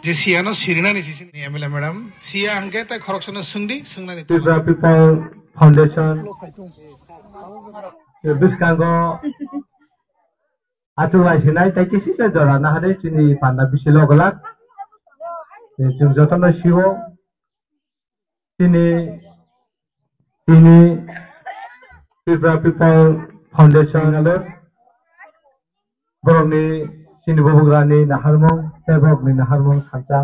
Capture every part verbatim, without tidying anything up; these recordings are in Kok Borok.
Je siya no sirinani sisi ni M L A madam. Siya hwnkhe tai khoroksa no swngdi, swngnani tamo. Tripura People Foundation. Bwskango achuk lai sinai tai kisisa jora nahari chini panda bisi logolak. Chwng jotono siwo. Chini, chini Tripura People Foundation alo borokni chini bubagrani naharmung tei borokni naharmung thansa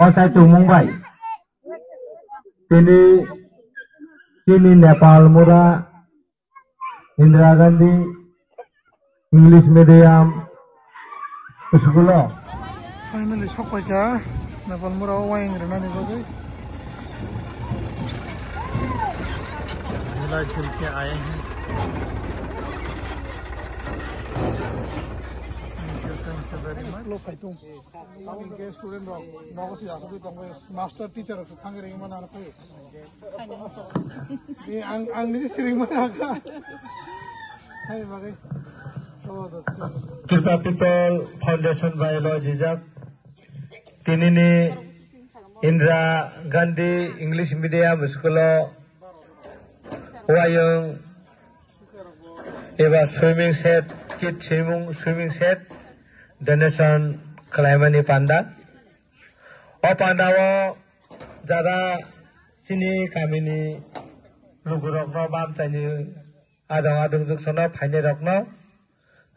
o chai tongmung bai. Tini chini Nepal mura Indira Gandhi English Medium School o. Finally sokpaikha Nepal mura o wayang rinani bagwi. Jhula jhul ke aaye hain. Thank you, thank you very much. Lo kaitung. Student rok nogo si asugwi tongbai, master teacher rok thangwi ringmani ano phai. Ang, ang nini siring mana ka? Hai bagai. Tripura People Foundation bai lo jijak. Tinini Indira Gandhi English Medium School o wayung eba swimming set, kid swimming, swimming set donation khlaimani panda. O panda o jara chini kamini lugurokno bamchaini adong adongjwk sono phainairokno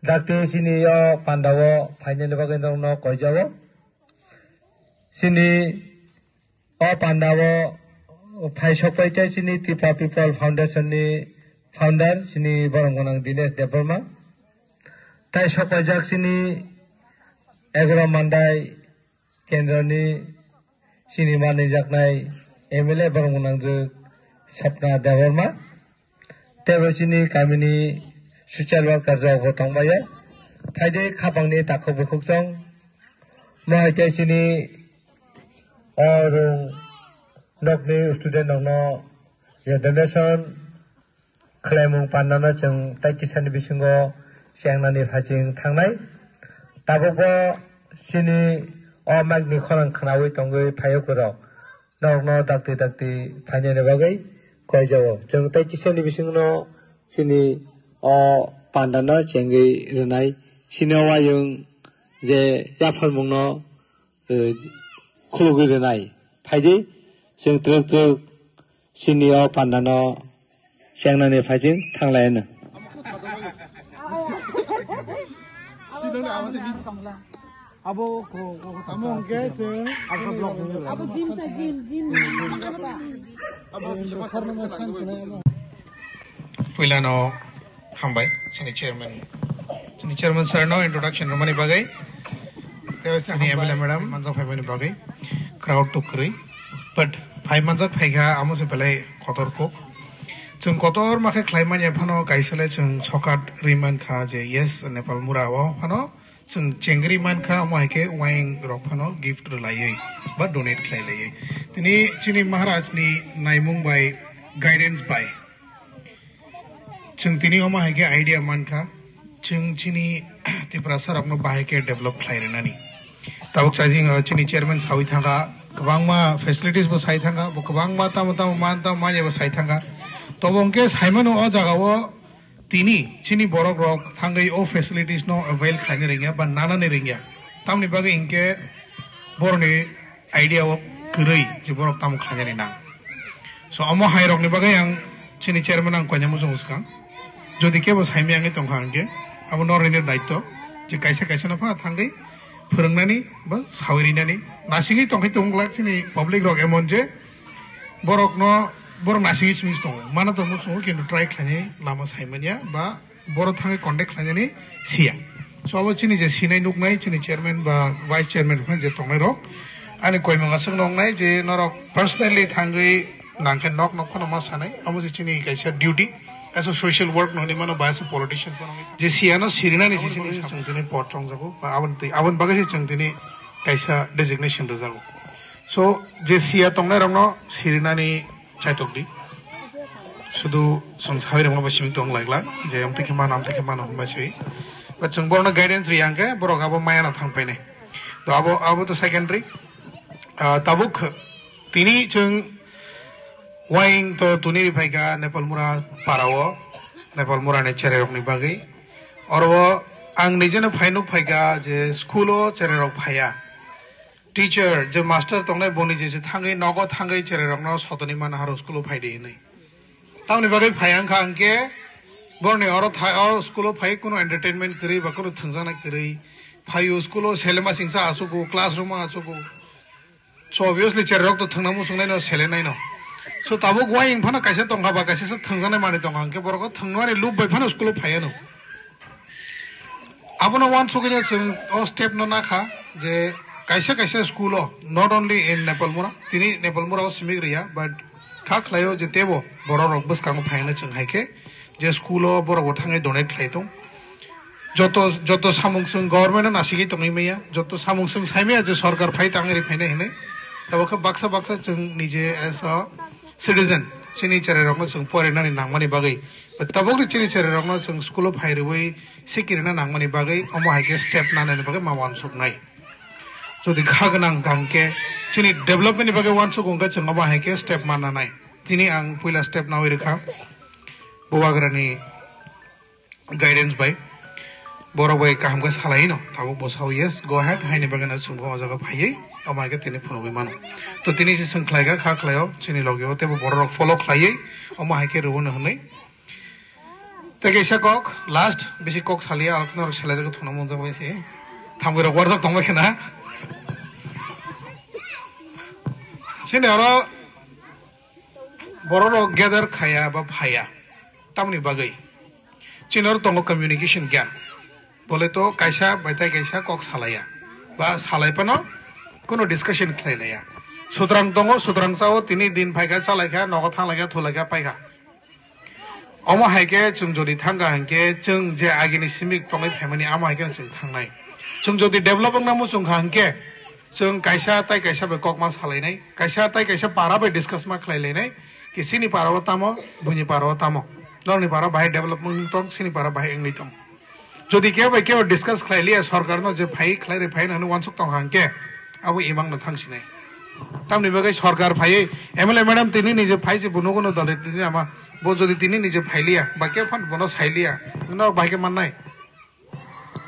dakti chini o panda o phainani bagwi norokno koijao. Chini o panda o phai sokpai tei chini Tripura People Foundation ni founder chini borom gwnang Dinesh Debbarma. Tai sokpaijak chini Egaroh Mandai Kendroni chini manijaknai M L A borok gwnangjwk Sapna Debbarma tei bo chini kamini social worker rok bo tongbaio. Phaidi khapangni takhuk bukhuk chong. Mo hai khe chini o rung nokni student rokno je donation khlaimung pandano chwng tai kisani bisingo chengnani phaising thangnai. Tabukbo chini o mic ni khorang khwnawi tongwi phaio kwrwk. Norokno dakti dakti phainani bagwi koijao. Chwng tai kisani bisingno chini o pandano chengwi rwnai. Chini o wayung je yapharmungno eh, khulugwi rwnai. Phaidi, chwng twrwk twrwk chini o pandano chengnani phaising thanglai hwno. Abo ko, ko, ko, Amo hwnkhe chwng abo gym ta, gym, gym. Abo Sarno ma san sinai abo. Puilano hambai chini chairman, chini chairman sir no introduction rwmani bagwi. Tei ani hambai. M L A madam manjak phaimani bagwi crowd to kwrwi, but phai manjak phaikha amo se belai kotor kok. Chwng kotor ma khe khlai manya phano kaisa le chwng sokat rwi mankha je yes Nepal mura o phano chwng chengri mankha, omo hai khe wayang rok phano gift rwlaiwi ba donate khlai laiwi. Tini chini Maharaj ni naimung bai, guidance bai chwng tini omo hai khe idea mankha, chwng chini Tiprasa rokno bahai khe develop khlai rwnani. Tabuk chajing, uh, chini chairman sawi thangkha, kwbangma facilities bo sai thangkha, bo kwbangma tamo tamo man tamo manya bo sai thangkha. Tobo hwnkhe saimano o jaga o tini chini borok rok thangwi o facilities no avail khlaina rwngya ba nanani rwngya. Tamni bagwi hinkhe boroni idea o kwrwi je borok tamo khlainani nang. So omo hai rokni bagwi ang chini chairman ang koina muchungo swkang. Jodi kebo saimaya wngwi tongkha hinkhe abo norokni daitto je kaisa kaisa no phano thangwi phwrwngnani ba sawi rinani. Nasingwi tongkhe tongglak chini public rok emon je borokno, borok nasingwi simi tongo. Mano tongmo chungo kintu try khlainai lama saimanya ba borok thangwi contact khlainani siya. So abo chini je sinai nuknai chini chairman ba vice chairman phano je tongnai rok. Ani koimung aswk nuknai je norok personally thangwi nangkhe nok nok phano ma sanai. Amo se chini kaisa duty. As a social work no hinwi mano ba as a politician phano. Je siya no sirinani sisini chwng tini pot chongjago. Ba aboni twi, aboni bagwi se chwng tini kaisa designation rwjago. So je siya tongnai rokno sirinani chaitok di. Sudu chwng sawi rwma bai simi tong laikla je amtwi khe mano, amtwi khe mano hwnbai se. But chwng borokno guidance riya hwnkhe borok abo maya no thang painai. To abo, abo to secondary. Ah, tabuk tini chwng waing to tuni ri phaikha Nepal Mura parao, Nepal Mura ni cherai rokni bagwi. Oro ang nijeno phainuk phaikha je school o cherai rok phaiya. Teacher, je master tongnai boni je se thangwi nogo thangwi cherai rokno sotoni man haro school o phaidi hinwi. Tamni bagwi phai ang kha ang khe borni oro thai, oro school o phai kunu entertainment kwrwi ba kunu thwngjaknai kwrwi. Phaio school o selema singsa achugo, classroom o achugo. So obviously cherai rok to thwngna muchungnai no selenai no. So tabuk wai wng phano kaisa tongkha ba kaisa sak thwngjaknai manwi tongkha ang khe borok o thwngmani loop bai phano school o phai ano. Abono uansugwi no chwng o step no nakha je kaisa kaisa school o, not only in Nepal Mura, tini Nepal Mura o simi rwya, but kha khlaio je tebo borok rok bwskango phaina chwng hai khe je school o borok bo thangwi donate khlai tong. Joto, joto samung chwng government no nasigwi tongwi maya, joto samung chwng sai maya je sorkar phai tangwi ri phaina hinwi. Tabo khe baksa baksa chwng nije as a citizen chini cherai rokno chwng porinani nangmani bagwi, tabukni chini cherai rokno chwng school o phai rwui sikirina nangmani bagwi omo hai khe step nanani bagwi ma uansuknai. Jodi kha gwnang hwnkha hwnkhe chini development ni bagwi uansuk hwnkhe chwng omo hai khe step ma nanai. Tini ang puila step nawi rwkha Bubagrani guidance bai. Borok bai kaham khe salai no, tabuk bo sao yes, go ahead, haini bagwi no chwng bo o jaga phaiwi omo hai khe tini phunugwi mano. To tini se chwng khlai kha, kha khlaio, chini logi o teibo borok rok follow khlaiwi omo hai khe rwui no hwnwi. Tei kaisa kok, last, bisi kok salia, ang norok selai jago thungna munjak bai se. Thamwi rok warjak tongbai khna. Chini oro borok rok gather khaya ba phaya. Tamni bagwi. Chini oro tongo communication gap. Bole to kaisa bai tai kaisa kok salaiya. Ba salai phano kuno discussion khlai laiya. Sutrang tongo, sutrang chao, tini din phaikha, chalaikha, nogo thanglaikha, thulaikha, paikha. Omo hai khe chwng jodi thangkha hinkhe chwng je agini simi tongwi phaimani amo hai khe chwng thangnai. Chwng jodi develop wngna muchungkha hinkhe chwng kaisa tai kaisa bai kok ma salainai, kaisa tai kaisa para bai discuss ma khlai lainai, ki sini para o tamo, buini para o tamo, norokni para bahai develop wngwi tong, sini para bahai wngwi tong. Jodi kebo bai kebo discuss khlai liya, sorkar no je phai khlai ri phai nang wansuk tong hang khe abo imang no thang sinai. Tamni bagwi sorkar phai M L A madam tini ni je phai je buno gono dole tini ama bo jodi tini ni je phai liya ba kebo phan bono sai liya, no bahai khe mannai.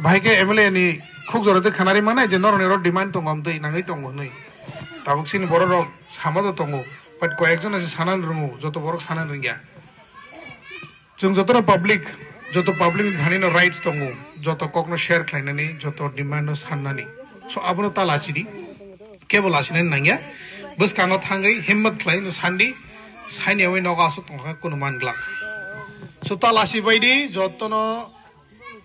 Bahai khe M L A ni khuk jora twi khanari mannai je norok ni oro demand tongo amtwi nangwi tongo hwnwi. Tabuk sini borok rok sama do tongo, but koyek jon ase sanan rungo, joto borok sanan rwngya. Chwng jotono public, joto public ni thani no rights tongo, joto kok no share khlainani, joto demand no sannani. So abono ta lachidi, kebo lachinani nangya. Bwskango thangwi himmat khlai no sandi, saini yawi nogo aswk tongkha kunu man glak. So ta lachi baidi jotono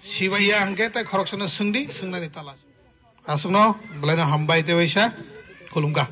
sibaiya hwnkhe tai khoroksa no swngdi, swngnani ta lachi. Aswkno bwlaino hambai tei waisa khulumkha.